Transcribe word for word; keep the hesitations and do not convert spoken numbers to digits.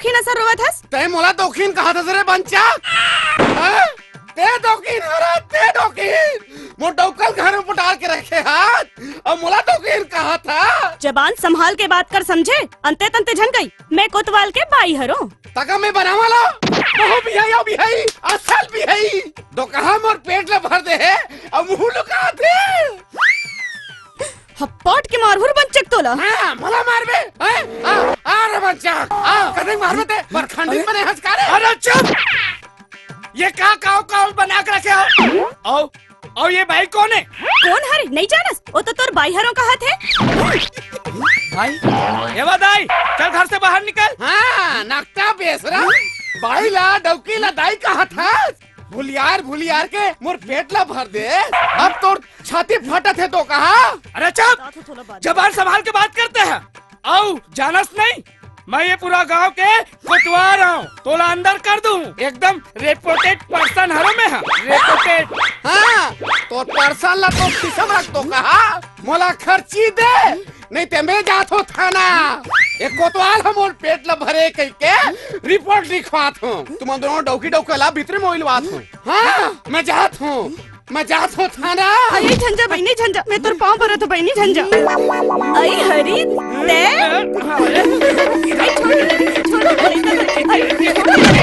डौकी नसन रोवत हस? तैं मोला डौकी कहत हस रे बंचा? हाँ? तैं डौकी हरस, तैं डौकी। मोर डौका ल घर में पटाल के रखे हस, अउ मोला डौकी कहत हस। जबान संभाल के बात कर समझे, अंते तंते झन कही। मैं कोतवाल के बाई हरों। तका मैं बनावा ला। बहु बिहाई, अउ बिहाई, असल बिहाई। डोकहा मोर पेट ला भर दे हे, अउ मुंह लुकात हे। हप्पट के मारहूं रे बंचक तोला। हाँ, मोला मारबे। हाँ, हाँ, आ रे बंचक। हाँ, कतेक मारबे तैं, बरखंडी बने हस का रे? अरे चुप! ये का काव काव बना के रखे हो? अउ, अउ ये बाई कोन हे? कोन हरे? नइ जानस? ओ तो तोर बाई हरों कहत हे। बाई? ए वा दाई, चल घर से बाहर निकल। हाँ, नकटा बेसरा। बाई ला, डौकी ला दाई कहत हस। भुलियार, भुलियार के मोर पेट ला भर दे। अब तोर छाती फटत हे तो कहा? अरे चुप! जबान संभाल के बात करते हैं। अउ जानस नहीं, मैं ये पूरा गांव के कोतवाल हूँ, तोला अंदर कर दूं। एकदम reputed person हरों मैं, हाँ, reputed। हाँ, तोर person ला तो खीसा में रख तो कहा, मोला खर्ची दे, नहीं ते मैं जात हों थाना। एक कोतवाल ह मोर पेट ला भरे कहिके report लिखवात हों। तुमन दोनों डौकी डौका ला भीतरे में उइलवात हों। हाँ, मैं जात हों, मैं जात हों थाना। अरे झंझा बहिनी झंझा, मैं तोर पाँव परत हों बहिनी झंझा। अई हरी, तैं? अई छोड़, छोड़, अई छोड़,